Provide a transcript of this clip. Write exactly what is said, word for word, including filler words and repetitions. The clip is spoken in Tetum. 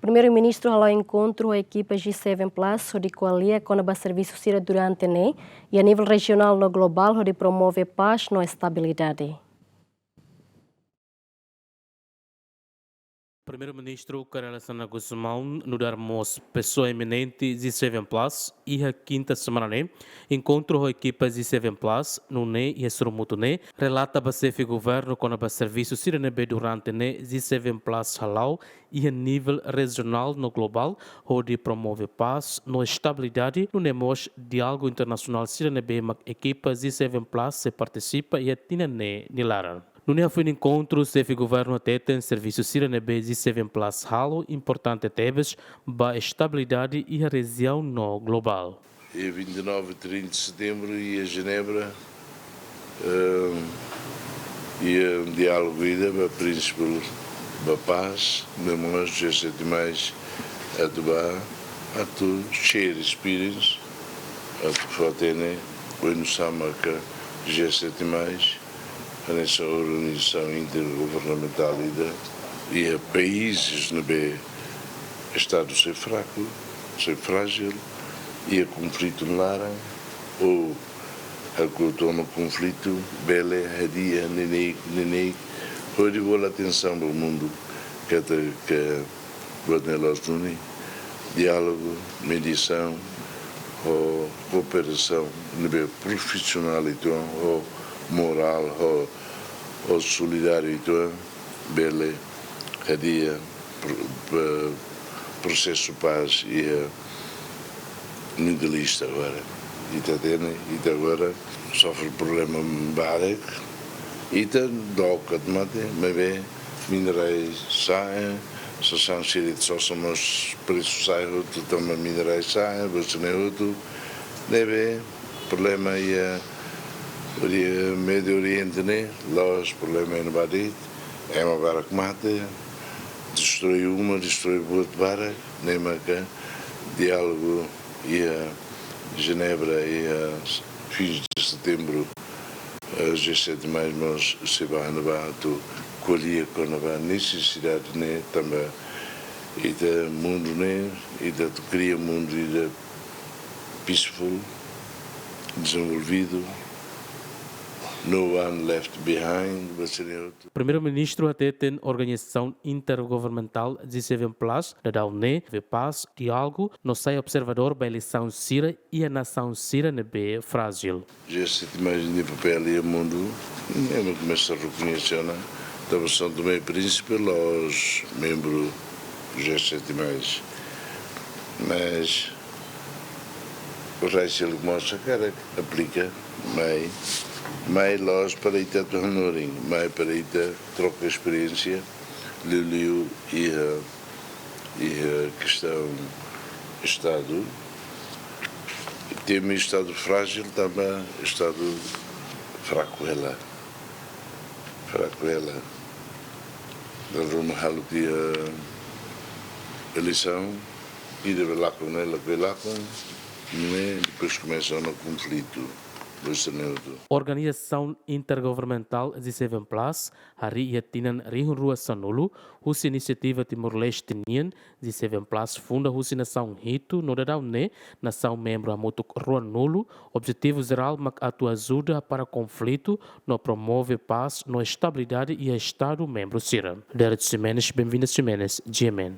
Primeiru-Ministru hala'o enkontru ho ekipa G seven Plus hodi ko'alia kona-ba servisu sira durante ne'e iha nivel rejionál no globál hodi promove pás no estabilidade. Primeiru-Ministru Kay Rala Xanana Gusmão nu'udar mós pesoa eminente G seven Plus iha kinta semana ne'e enkontru ho ekipa G seven Plus, nune'e iha sorumutu ne'e relata ba xefe governu kona-ba servisu sira ne'ebé durante ne'e G seven Plus hala'o iha nivel rejionál no globál hodi promove pás no estabilidade, nune'e mós diálogu internasionál sira ne'ebé mak ekipa G seven Plus sei partisipa iha tinan ne'e nia laran. Nune'e hafoin enkontru, xefe governu hateten servisu sira ne'ebé G seven Plus halo importante tebes ba estabilidade iha rejiaun no globál. Dia vinte e nove, trinta de setembro, iha Genebra, eh, iha diálogu ida ba prinsípiu ba pás, no mós G sete mais atu ba, atu share experience, atu fó-hatene oinsá maka G sete mais hanesan organizasaun intergovernamentál ida iha países ne'ebé estadu sei fraku, sei frájil, iha konflitu laran, ou ha'u toma konflitu, bele hadi'a neineik, neineik, hodi bolu atensaun ba mundu, katak buat ne'e la'ós duni, diálogu, mediasaun, ho kooperasaun ne'ebé profisionál uitoan, ho morál, ho, ho solidáriu uitoan, bele hadi'a pro-, pro-, prosesu pás iha Middle East agora. Ita hatene, ita agora sofre problema barak, ita dook atu mate, maibé minerais sa'e, sasán sira ita sosa mós presu sa'e hotu, tanba minerais sa'e, buat sira-ne'e hotu. Ne'ebé problema iha Ori-, Médiu Oriente ne'e, la'ós problema iha ne'ebá de'it, ema barak mate, destroi uma, destroi buat barak, ne'e maka diálogu iha Genebra, iha fins de setembro, eh, G sete mais mós sei bá ne'ebá atu ko'alia kona-ba nesesidade ne'e tanba ita mundu ne'e, ita atu kria mundu ida peaceful, dezenvolvidu, no one left behind, buat sira-ne'e hotu. Primeiru-Ministru hateten organizasaun intergovernamentál G seven plus daudaun ne'e promove pás, diálogu, no sai observadór ba eleisaun sira iha nasaun sira ne'ebé frájil. G sete mais nia papél iha mundu, ema komesa rekoñese ona, tanba São Tomé e Príncipe la'ós membru G sete mais. Mas o Rachel mós hakarak aplika, mai, mai la'ós para ita atu hanorin, mai para ita troka esperiénsia, liuliu iha, iha kestaun Estadu. Temi Estadu frájil, tanba Estadu fraku hela. Fraku hela. Dala ruma halo tiha eleisaun, ida bele lakon, ne'e la bele lakon, ne'e depois komesa ona konflitu. Buat sira-ne'e hotu. Organizasaun intergovernamentál G seven plus harii iha tinan rihun rua sanulu, husi inisiativa Timor-Leste nian. G seven plus funda husi nasaun hitu no daudaun ne'e nasaun membru hamutuk ruanulu. Objetivu jerál mak atu ajuda para konflitu no promove pás no estabilidade iha Estadu membru sira. Derek Ximenes, Benvinda Ximenes, G M N.